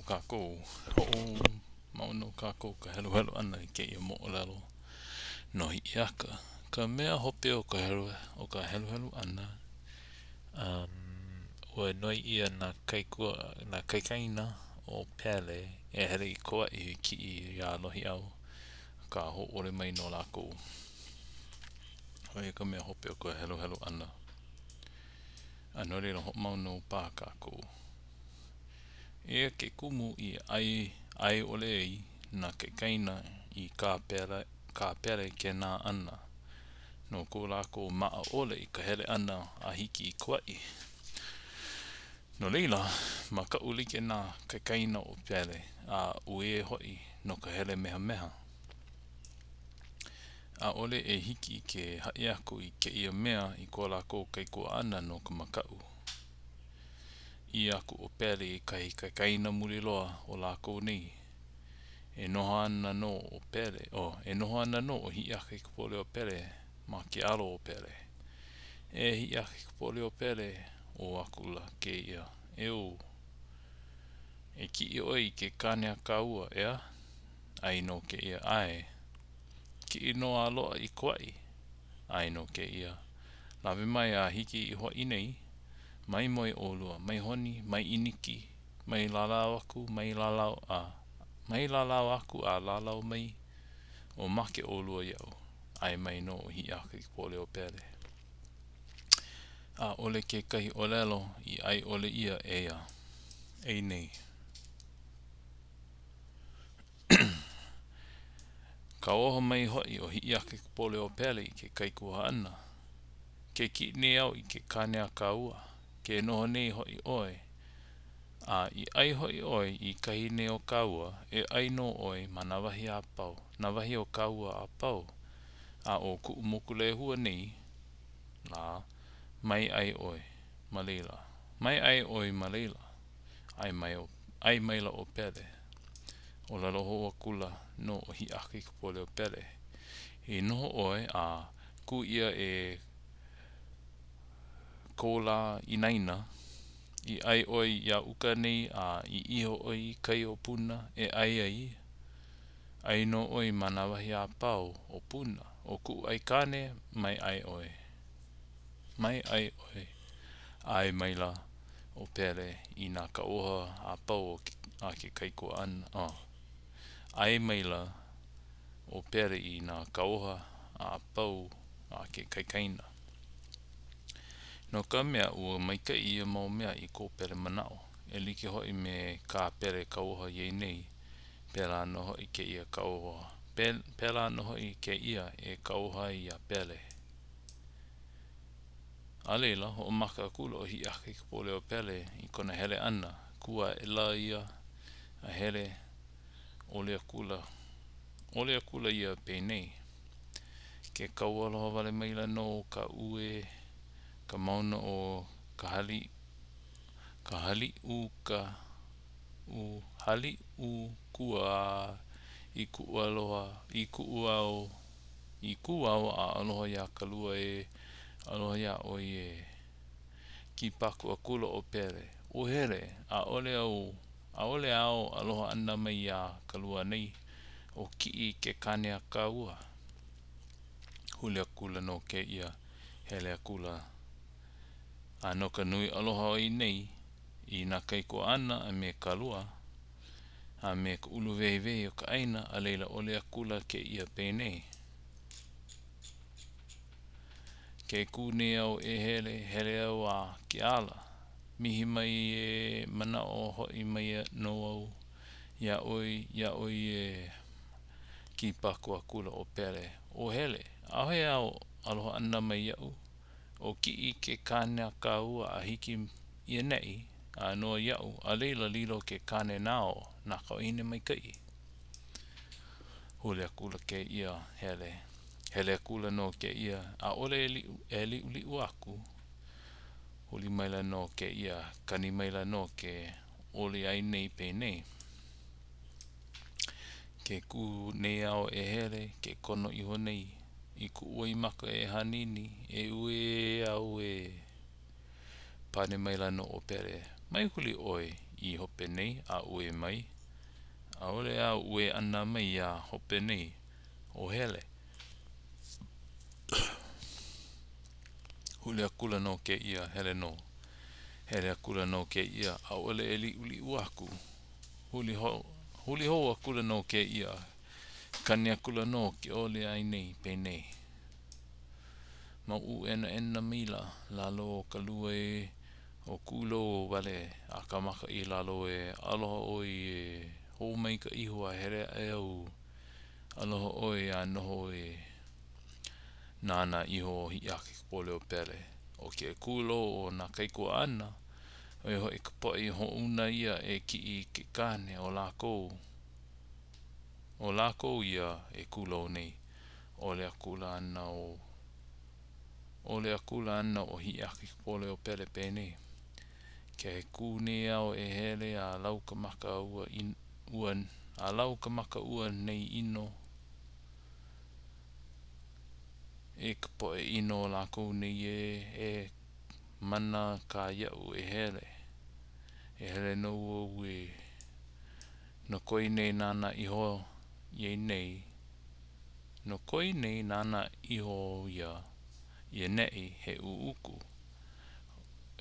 kākou. Hoʻomau nō kākou ka heluhelu ʻana i kēia moʻolelo no Hiʻiaka. Ka mea hope o ka helu, o ka heluhelu ʻana, um, ua noi ʻia nā kaikua, nā kaikaina o Pele e hele i Kauaʻi e kiʻi iā Lohiʻau, akā hōʻole mai nō lākou. ʻO ia ka mea hope o ka heluhelu ʻana. A no laila, hoʻomau nō paha kākou. Eia ke kumu i ʻae, ʻae ʻole ai nā kaikaina i kā Pele, kā Pele kēnā ʻana no ko lākou maʻa ʻole i ka hele ʻana a hiki i Kauaʻi. No laila, makaʻu like nā kaikaina o Pele a uē hoʻi no ka hele mehameha. ʻAʻole e hiki ke haʻi aku i kēia mea i ko lākou kaikuaʻana no ka makaʻu. ʻĪ aku ʻo Pele i kahi kaikaina muli loa o lākou nei, E noho ana nō ʻo Pele, oh, e noho ana nō ʻo Hiʻiakaikapoliopele ma ke alo o Pele. E Hiʻiakaikapoliopele, ʻō akula kēia, Eō, e kiʻi ʻoe i ke kāne a kāua, ʻeā? ʻAe nō kēia, ʻAe. Kiʻi nō a loaʻa i Kauaʻi. ʻAe nō kēia. Lawe mai a hiki i Hawaiʻi nei. Mai moe ʻolua, mai honi, mai ʻiniki, mai lālau aku, mai lālau a, mai lālau aku a lālau mai, o make ʻolua iaʻu. ʻAe mai nō ʻo Hiʻiakaikapoliopele. ʻAʻole kekahi ʻōlelo i ʻae ʻole ʻia e ia e nei. Kauoha mai hoʻi ʻo Hiʻiakaikapoliopele i ke kaikuaʻana, Ke kiʻi nei au i ke kāne a kāua, ke noho nei hoʻi ʻoe, a i ʻai hoʻi ʻoe i kahi nei o kāua, e ʻai nō ʻoe ma nā wahi a pau, nā wahi o kāua a pau, a ʻo kuʻu Mokulehua nei lā, mai ʻai ʻoe ma laila, mai ʻai ʻoe ma laila. ʻAe mai, ʻae maila ʻo Pele. ʻŌlelo hou akula nō ʻo Hiʻiakaikapoliopele, I noho ʻoe a kū ʻia e kou lā inaina, i ʻai ʻoe iā uka nei a i iho ʻoe i kai o Puna e ʻai ai, ʻai nō ʻoe ma nā wahi a pau o Puna, ʻo kuʻu aikāne, mai ʻai ʻoe. Mai ʻai ʻoe. ʻAe maila ʻo Pele i nā kauoha a pau a ke kaikuaʻana. Oh. ʻAe maila ʻo Pele i nā kauoha a pau a ke kaikaina. No ka mea, ua maikaʻi ia mau mea i ko Pele manaʻo, e like hoʻi me kā Pele kauoha iā ia nei, pēlā nō hoʻi kēia kauoha, pēlā nō hoʻi kēia e kauoha ai iā Pele. A laila, hoʻomaka akula ʻo Hiʻiakaikapoliopele i kona hele ʻana, kū aʻela ia a hele ʻoli akula, ʻoli akula ia penei, Ke kau aloha wale maila nō ka uē ka mauna o Kahali, Kahaliʻu ka, u, Haliʻukua i kuʻu aloha, i kuʻu ao, I kū au a aloha iā Kalua ē, aloha iā ʻoe ē. Kipaku akula ʻo Pele, Ō hele, ʻaʻole au, ʻaʻole āu aloha ʻana mai iā Kalua nei, o kiʻi i ke kāne a kāua. Huli akula nō kēia, hele akula. A no ka nui aloha o ia nei i nā kaikuaʻana a me Kalua, a me ka uluwehiwehi o ka ʻāina, a laila ʻoli akula kēia penei, Ke kū nei au e hele, hele au a ke ala. Mihi mai e manaʻo hoʻi mai nō au iā ʻoe, iā ʻoe e. Kipaku akula ʻo Pele, Ō hele, ʻaʻohe āu aloha ʻana mai iaʻu. O kiʻi i ke kāne a kāua a hiki i ʻaneʻi, a noa iaʻu, a laila lilo ke kāne nāu na ka wahine maikaʻi. Huli akula kēia, hele. Hele akula nō kēia, ʻaʻole e liʻu, e liʻuliʻu aku. Huli maila nō kēia, kani maila nō ke oli ai nei penei. Ke kū nei au e hele, ke kono iho nei i kuʻu waimaka e hanini, e uē au ē. Pane maila nō ʻo Pele, Mai huli ʻoe. i hope nei a uē mai. ʻAʻole āu uē ʻana mai iā hope nei, o hele. Huli akula nō kēia, hele nō. Hele akula nō kēia, ʻaʻole e liʻuliʻu aku. Huli hou, huli hou akula nō kēia, kani akula nō ke oli ai nei, penei. Mauʻu ʻenaʻena maila lalo o ka lua ē ʻO kūlou wale a ka maka i lalo ē Aloha ʻoe ē Hō mai ka ihu a hele aʻe au Aloha ʻoe a noho ē Nānā iho ʻo Hiʻiakaikapoliopele ʻO ke kūlou o nā kaikuaʻana, ʻo ia hoʻi ka poʻe i hoʻouna ʻia e kiʻi i ke kāne, ʻo lākou, ʻo lākou ia e kūlou nei. ʻOle akula ana ʻo ʻOle akula ana ʻo Hiʻiakaikapoliopele penei, Ke kū nei au e hele a lau ka maka ua ua a lau ka maka ua nei ʻino e ka poʻe ʻino o lākou nei ē, e mana kā iaʻu e hele. E hele nō au e no koe nei nānā iho ia nei, no koe nei nānā iho ia i ʻaneʻi he ʻuʻuku.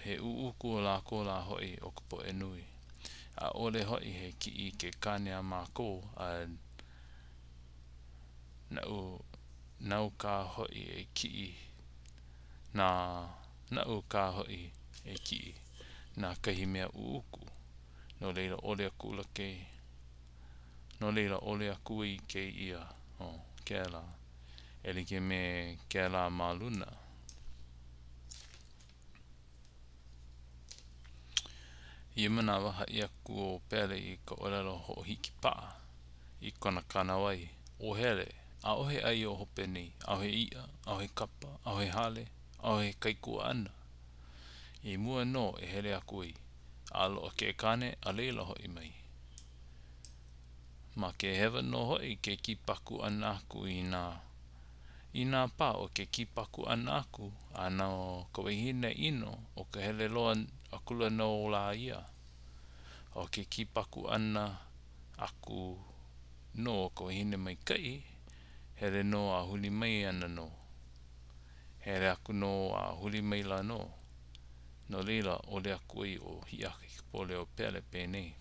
He ʻuʻuku o lākou lā hoʻi ʻo ka poʻe nui. ʻAʻole hoʻi he kiʻi i ke kāne a mākou, a naʻu, nāu kā hoʻi e kiʻi nā, naʻu kā hoʻi e kiʻi na kahi mea ʻuʻuku. No laila, ʻole akula ke, no laila, ʻole aku ai kēia, oh, kēlā, e like me kēlā ma luna. I ia manawa, haʻi aku ʻo Pele i ka ʻōlelo hoʻohiki paʻa i kona kānāwai, Ō hele, ʻaʻohe ʻai o hope nei, ʻaʻohe iʻa, ʻaʻohe kapa, ʻaʻohe hale, ʻaʻohe kaikuaʻana. I mua nō e hele aku ai, a loaʻa ke kāne, a laila hoʻi mai. Makehewa nō hoʻi ke kipaku ʻana aku i nā inā pā ʻo ke kipaku ʻana aku a no ka wahine ʻino ʻo ka hele loa akula nō lā ia. ʻO ke kipaku ʻana aku nō o ka wahine maikaʻi, hele nō a huli mai ana nō. Hele aku nō a huli maila nō. No laila, ʻole aku ai ʻo Hiʻiakaikapoliopele penei.